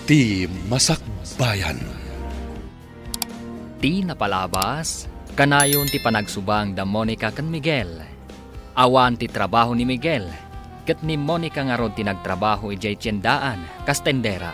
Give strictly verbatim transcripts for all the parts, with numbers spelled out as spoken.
Ti Masakbayan. Ti napalabas, kanayon ti panagsubang da Monica ken Miguel. Awan ti trabaho ni Miguel, ket ni Monica ngarud ti nagtrabaho idiay tiendaan kas tendera,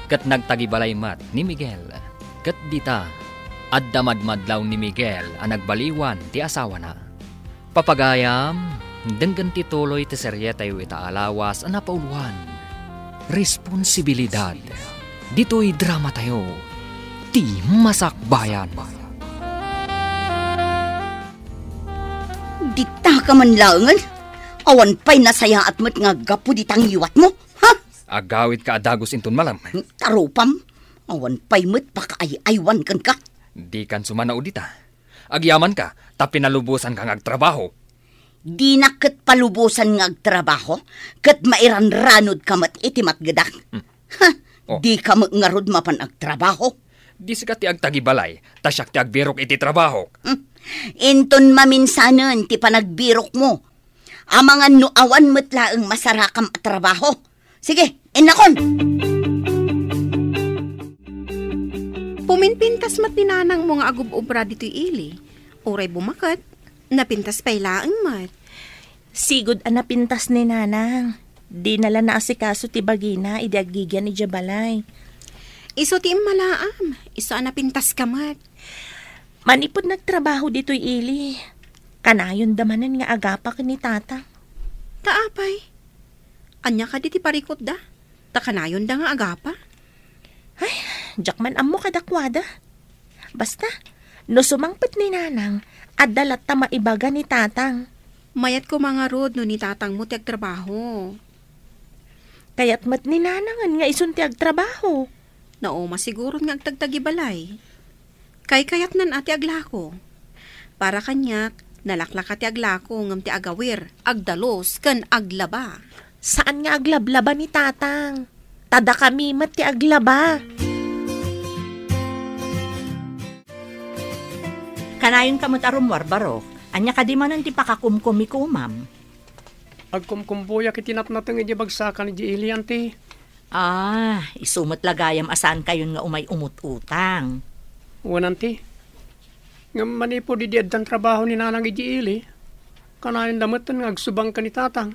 ket nagtagibalay met ni Miguel. Ket dita, adda madmadlaw ni Miguel a nagbaliwan ti asawana. Papagayam, denggen ti tuloy ti serietayo ita a lawas a napauluan, Responsibilidad. Ditoy dramatayo, Ti Masakbayan. Dita ka man laengen? Awan pay nasayaat met nga aggapu dita ngiwatmo, ha? Agawidka a dagus inton malem. Tarupam, awan pay met pakaay-aywan kenka. Dikan sumanao dita. Agyamanka, ta pinalubosanka nga agtrabaho. Dinak ket palubosan nga agtrabaho, ket mairanranodka met iti matgedak. Hmm. Ha, Oh. Dika met ngarud mapan agtrabaho. Di sika ti agtagibalay, ta siak ti agbirok iti trabaho. Hmm. Inton maminsanen ti panagbirokmo. Amangan no awan met laeng masarakam a trabaho. Sige, innakon! Puminpintas met ni nanangmo nga agub-obra ditoy ili. Uray bumaket, napintas pay laeng met. Sigud a napintas ni nanang. Dina la naasikaso ti bagina idi aggigian idiay balay. Isu ti immalaam, isu a napintaska met. Manipud nagtrabaho ditoy ili, kanayonda manen nga agapa ken ni tatang. Ta apay? Ania kadi ti parikutda? Ta kanayonda nga agapa? Ay, diak man ammo kadakuada. Basta, no sumangpet ni nanang, adda latta maibaga ni tatang. Mayat koma ngarud no ni tatangmo ti agtrabaho. Kayat met ni nanangen nga isun ti agtrabaho. Nauma siguron nga agtagtagibalay. Kaykayatnan a ti aglako. Para kaniak, nalaklaka ti aglako ngem ti agawir, agdalus, ken aglaba. Saan nga aglablaba ni tatang. Ta dakami met ti aglaba. Kanayonka met a rummuar, Barok. Ania kadi manen ti pakakumkumikomam? Agkumkumboyak iti natnateng idiay bagsakan idiay ili, anti. Ah, isu met la gayam a saankayon nga umay umut-utang. Wen, anti. Ngem manipud idi addan trabaho ni nanang idiay ili, kanayonda metten nga agsubang ken ni tatang.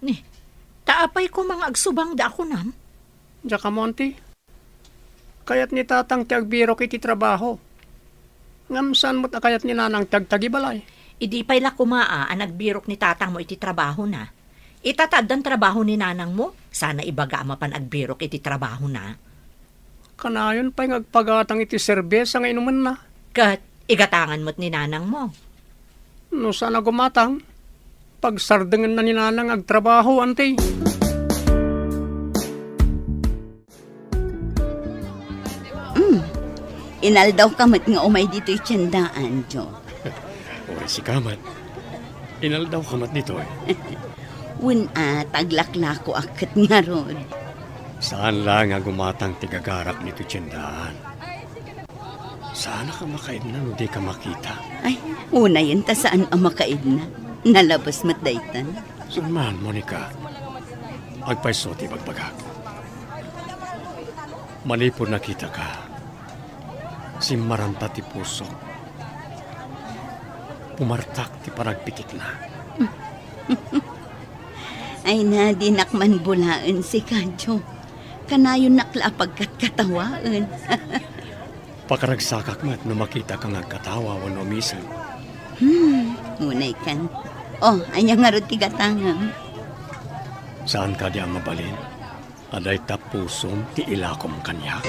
Ni, ta apay koma nga agsubangda a kunam? Diak ammo, anti. Kayat ni tatang ti agbirok iti trabaho. Ngem saan met a kayat ni nanang ti agtagibalay. Idi pay la koma a, a nagbirok ni tatangmo iti trabahona. Ita ta addan trabaho ni nanangmo, saan a ibaga a mapan agbirok iti trabahona. Kanayon pay nga agpagatang iti serbesa nga inumenna. Ket igatangan met ni nanangmo. No saan a gumatang, pagsardengenna ni nanang nga agtrabaho, anti. Mm. Inaldawka met nga umay ditoy tiendaan, Jo. Uray sika met. Inaldawka met ditoy. Wen a, ta aglaklakoak ket ngarud. Saan la nga gumatang ti gagarak ditoy tiendaan. Saanka a makaidna no dika makita. Ay, unayen ta saan a makaidna. Nalabes met daytan. Saan man, Monica? Agpayso ti ibagbagak. Manipud nakitaka, simmaranta ti pusok. Pumartak ti panagpitikna. Ay na, dinak man bulaen sika, Jo. Kanayonnak la a pagkatkatawaen. Pakaragsakak met no makitaka nga agkatawa wenno umisen. Hmm, unay kan. Oh, ania ngarud ti gatangem? Saan kadi a mabalin a dayta pusom ti ilakom kaniak?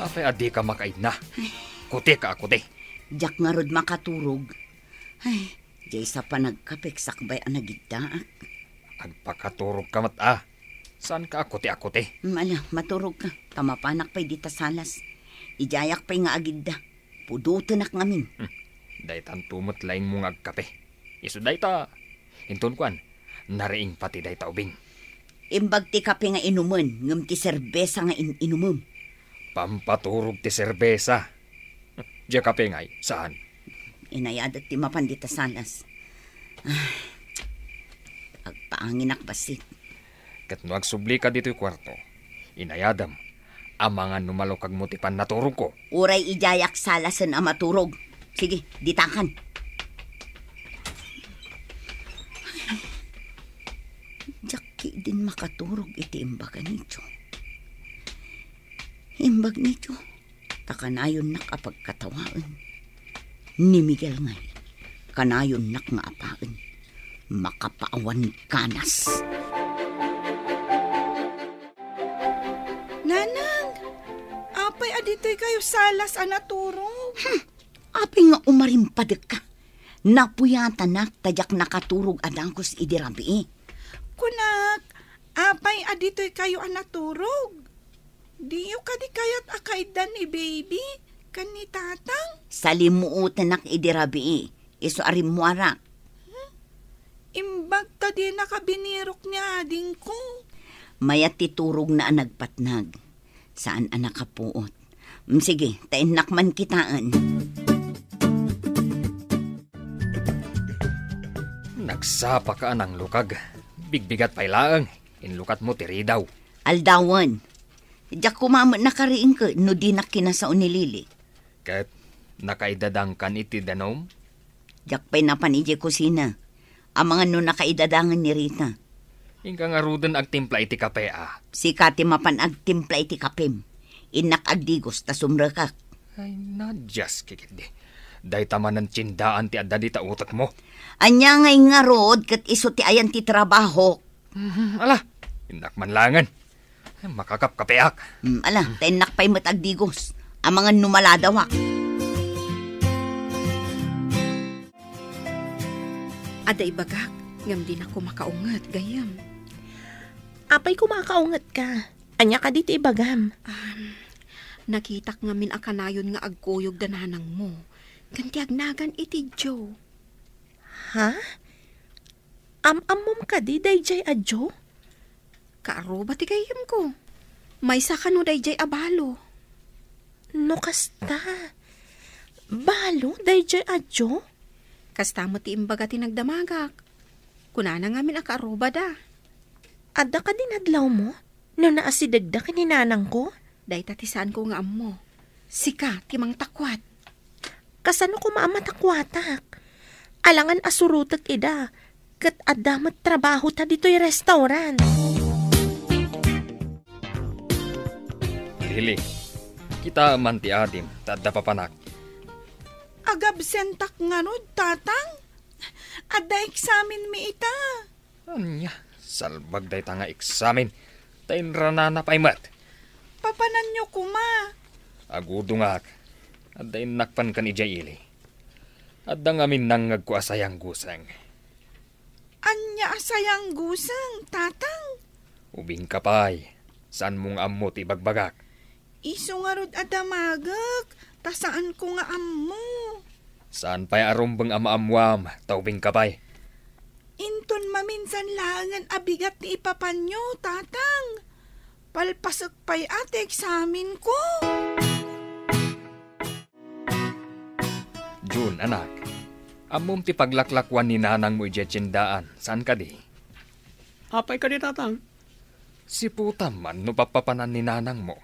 Apay a dika makaidna? Kutika a kuti. Diak ngarud makaturog. Ay, diay sa panagkapek sakbay a nagiddaak. Agpakaturogka met a. Saanka a kuti a kuti? Ala, maturogka. Ta mapanak pay dita salas. Idiayak pay nga agidda. Pudotenak ngamin. Hmm. Daytanto met laingmo nga agkape. Isu dayta, inton kuan, nariing pati dayta ubing. Imbag ti kape nga inumen, ngem ti serbesa nga in-inumem. Pampaturog ti serbesa. Diay kape ngay, saan? Inayadat ti mapan dita salas. Ah, ag- paanginak bassit. Ket no agsublika ditoy kuarto, inayadem, amangan no malukagmo ti pannaturogko. Uray idiayak salasen a maturog. Sige, ditakan. Diak ketdin makaturog iti imbaga ni Joe. Imbag ni Joe, ta kanayonnak a pagkatawaen. Ni Miguel ngay, kanayonnak nga apaen. Makapaawan ganas. Nanang, apay a ditoy kayo salas a naturog? Hmm, apay nga umarimpadek ka? Napuyatanak ta diak nakaturog a dagus idi rabii. Kunak, apay a ditoy kayo a naturog? Diyo kadi kayat a kaiddan ni baby ken ni tatang? Salimuotenak idi rabii, isu a rimmuarak. Hmm? Imbag ta dinaka binirok ni adingko. Mayat ti turogna a nagpatnag. Saan a nakapuot. Mm, sige, ta innak man kitaen. Nagsapa ka a nanglukag. Bigbigat pay laeng. Inlukatmo ti ridaw. Aldawen. Diak koma met nakariingket no dinak kinasao ni Lily. Ket nakaidadangkan iti danum? Diak pay napan idiay kusina. Amangan no nakaidadangan ni Rita. Inka ngaruden agtimpla iti kape, a. Sika ti mapan agtimpla iti kapem. Innak agdigos ta sumrekak. Ay, nadias, kikitdi. Dayta manen tiendaan ti adda dita utekmo. Ania ngay ngarud ket isu ti ayan ti trabahok? Mhm, ala, innak man laengen. Makakapkapeak. Mm, ala, ta innak pay met agdigos. Amangan no maladawak. Adda ibagak, ngem dinak koma kaunget, gayyem. Apay koma a kaungetka? Ania kadi ti ibagam? Um, nakitak ngamin a kanayon nga agkuyog da nanangmo. Ken ti agnagan iti Joe. Ha? Am-ammom kadi daydiay a Joe? Kaaruba ti gayyemko. Maysa kano daydiay a balo. No kasta, balo daydiay a Joe? Kasta met ti imbaga ti nagdamagak. Kunana ngamin a kaarubada. Adda kadi nadlawmo? No naasidegda ken ni nanangko? Dayta ti saanko nga ammo. Sika ti mangtakuat. Kasano koma a matakuatak? Alangan a surotek ida, ket adda met trabahota ditoy restaurant. Lily, kitaem man ti adim, ta adda papanak. Agabsentak ngarud, Tatang? Adda eksamenmi ita. Ania, salbag dayta nga eksamen, ta inranana pay met. Papananyo koma. Agudongak, adda innak pan ken idiay ili. Adda ngamin nangngegko a sayangguseng. Ania a sayangguseng, Tatang? Ubingka pay, saanmo nga ammo ti ibagbagak. Isu ngarud a damagek, ta saanko nga ammo. Saan pay a rumbeng a maammoam, ta ubingka pay. Inton maminsan laengen a bigat ti ipapanyo, Tatang. Palpasek pay a ti eksamenko. Jun, anak, ammom ti paglaklakuan ni nanangmo idiay tiendaan, saan kadi? Apay kadi, Tatang? Siputam man no pappapanan ni nanangmo.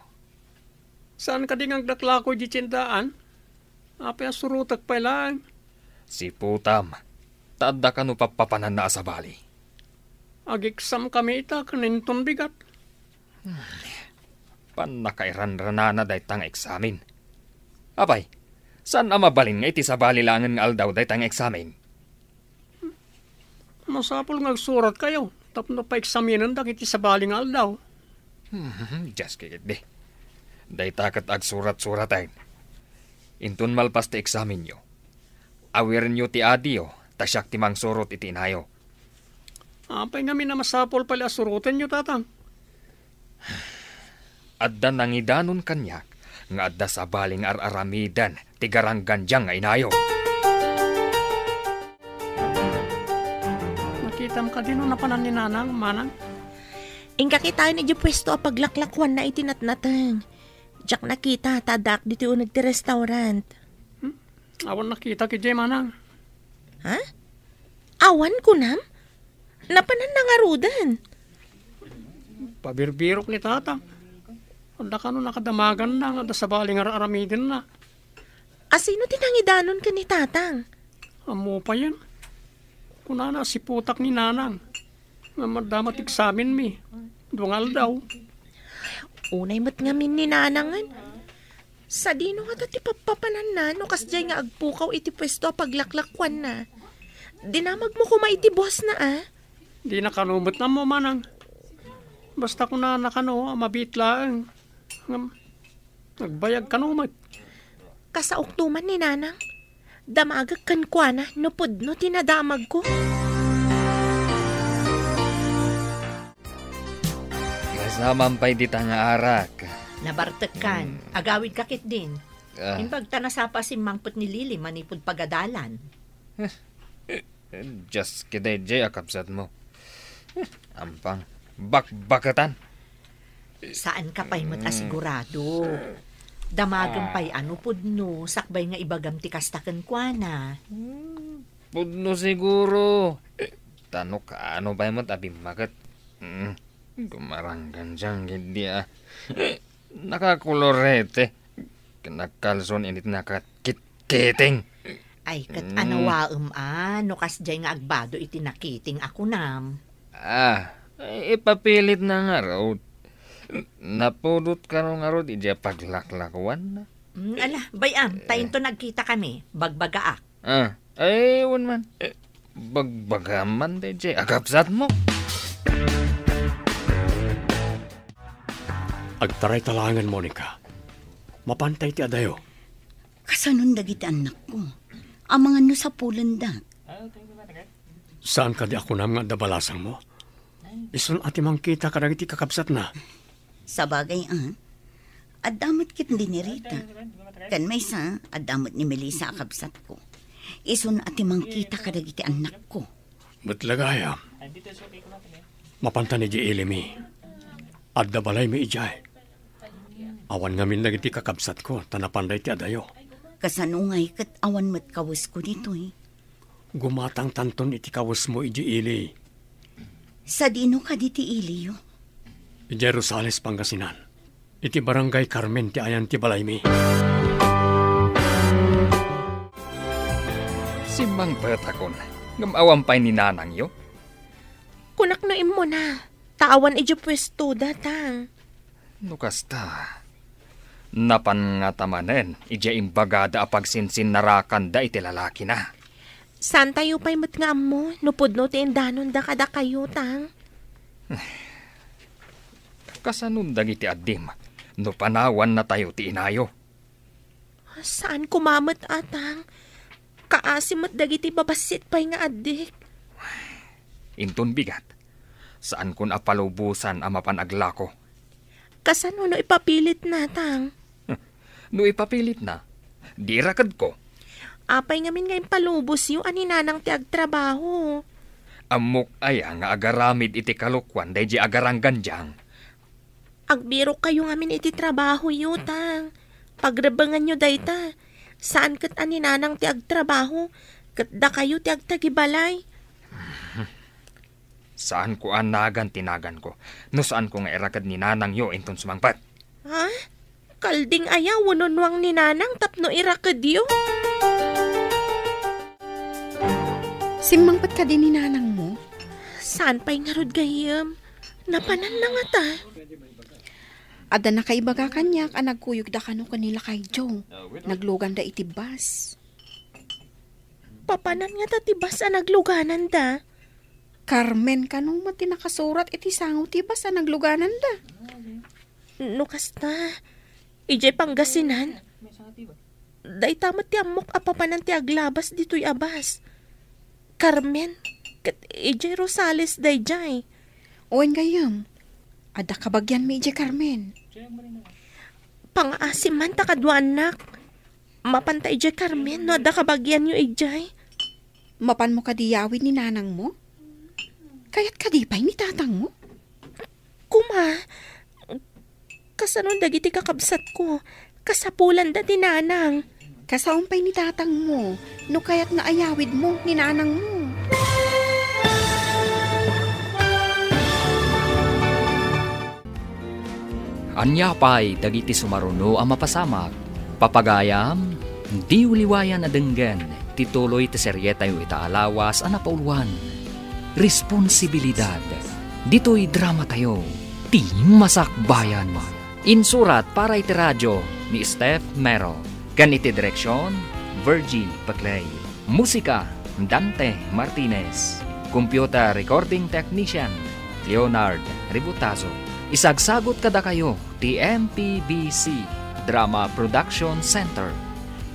Saan kadi nga aglaklako idiay tiendaan? Apay a surotek pay laeng? Siputam, ta adda kano pappapananna a sabali. Ag-exam kami ita ken inton bigat. Pannakairanranana dayta nga eksamen. Apay, saan a mabalin nga iti sabali laengen nga aldaw dayta nga eksamen? Masapul nga agsuratkayo tapno paeksamenendak iti sabali nga aldaw. Hmm, dias kikitdi. Dayta ket agsurat-suraten. Inton malpas ti eksamenyo, awirenyo ti adiyo, ta siak ti mangsurot iti inayo. Apay ngamin a masapul pay a surotenyo, Tatang? Adda nangidanon kaniak nga adda sabali nga ar-aramiden ti garanggan diay nga inayo. Nakitam kadi no napanan ni Nanang, Manang? Inka kitaen idiay puesto a paglaklakuanna iti natnateng. Diak nakita ta addaak ditoy uneg ti restaurant. Hmm? Awan nakitak idiay, Manang. Ha? Awan, kunam? Napananna ngaruden. Pabirbirok ni Tatang. Adda kano nakadamaganna nga adda sabali nga ar-aramidenna. Asino ti nangidanon ken ni Tatang? Ammo payen. Kunana a siputak ni Nanang. Nga madama ti eksamenmi. Dua nga aldaw. Unay met ngamin ni Nanangen. Sadino ngata ti pappapananna no kasdiay nga agpukaw iti puesto a paglaklakuanna? Dinamagmo koma iti buasna, a? Dina kano met ammo, Manang. Basta kunana kano a mabiit laeng. Ngem, agbayag kano met. Kasaokto man ni Nanang. Damagek kenkuana no pudno ti nadamagko. Masaman pay dita nga arak. Nabartekkan. Hmm. Agawidka ketdin. Ah. Imbag ta nasapa a simmangpet ni Lily manipud pagadalan. Dios, kidaydiay a kabsatmo. Ampang, bakbaketan. Saanka pay met a sigurado. Damagem pay a no pudno, sakbay nga ibagam ti kasta kenkuana. Hmm, pudno siguro. Ta no kaano pay met a bimmaket. Hmm, gumaranggan diay ketdi a. Nakakolorete. Ken nagkalson init nakatkitkiting. Ay, ket anawaem a, no kasdiay nga agbado iti nakiting a kunam. Ah, ipapilitna ngarud. Napudot kano ngarud idiay paglaklakuanna. Mm, ala, bay-am, ta inton nagkitakami, bagbagaak. Ah, ay, wen man. Bagbagam man daydiay a kabsatmo. Agtaray ta laengen, Monica. Mapanta iti adayo. Kasanon dagiti annakko? Amangan no sapulenda. Saan kadi a kunam nga adda balasangmo? Isun a ti mangkita kadagiti kakabsatna. Sabagay, a. Adda met ketdi ni Rita. Ken maysa, adda met ni Melissa a kabsatko. Isun a ti mangkita kadagiti annakko. Met la gayam. Mapanta idiay ilimi. Adda balaymi idiay. Awan ngamin dagiti kakabsatko, ta napanda iti adayo. Kasano ngay ket awan met kawesko ditoy? Gumatangtanton iti kawesmo idiay ili. Sadino kadi ti iliyo? Idiay Rosales, Pangasinan. Iti Barangay Carmen ti ayan ti balaymi. Simmangpetakon, ngem awan pay ni nanangyo? Kunak no immuna, ta awan idiay puestoda, tang. No kasta, napan ngata manen idiay imbagada a pagsinsinnarakanda iti lalakina. Saantayo pay met nga ammo no pudno ti indanonda kadakayo, tang. Kasanon dagiti addim no panawannatayo ti inayo? Saan koma met, a, tang. Kaasi met dagiti babassit pay nga addik. Inton bigat, saankon a palubosan a mapan aglako. Kasano no ipapilitna, tang? No ipapilitna, di irakedko. Apay ngamin nga impalubosyo a ni nanang ti agtrabaho? Ammok aya nga agaramid iti kalokuan daydiay agaranggan diang? Agbirokkayo ngamin iti trabahoyo, tang. Pagrebbenganyo dayta. Saan ket a ni nanang ti agtrabaho, ket dakayo ti agtagibalay. Saanko a nagan ti naganko, no saanko nga iraked ni nanangyo inton sumangpet. Ha? Kalding aya wenno nuang ni nanang tapno irakedyo? Simmangpet kadi ni nanangmo? Saan pay ngarud gayyem? Napananna ngata. Adda nakaibaga kaniak a nagkuyogda kano ken ni Lakay Joe. Nagluganda iti bus. Papanan ngata ti bus a naglugananda? Carmen kano met ti nakasurat iti sango ti bus a naglugananda. No kasta, idiay Pangasinan, dayta met ti ammok a papanan ti aglabas ditoy a bus. Carmen, ket idiay Rosales daydiay. Wen gayyem, adda kabagianmi idiay Carmen. Pangaasim man ta kaduaannak. Mapanta idiay Carmen no adda kabagianyo idiay. Mapanmo kadi yawid ni nanangmo? Kayat kadi pay ni tatangmo? Kuma, kasano dagiti kakabsatko? Kasapulanda ti nanang. Kasaom pay ni tatangmo, no kayatna a yawidmo ni nanangmo. Ania pay dagiti sumaruno a mapasamak? Papagayam, diyo liwayan a denggen ti tuloy ti serietayo ita a lawas a napauloan, Responsibilidad. Ditoy dramatayo, ti Masakbayan. Insurat para iti radio ni Steph Mero, ken iti direksyon, Virgie Paclay. Musika, Dante Martinez. Computer recording technician, Leonard Ributazo. Isagsagot kadakayo ti M P B C Drama Production Center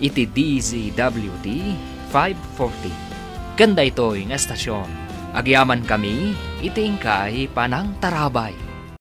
iti D Z W T five forty. Ken daytoy nga estasyon, agyamankami iti inkay panangtarabay.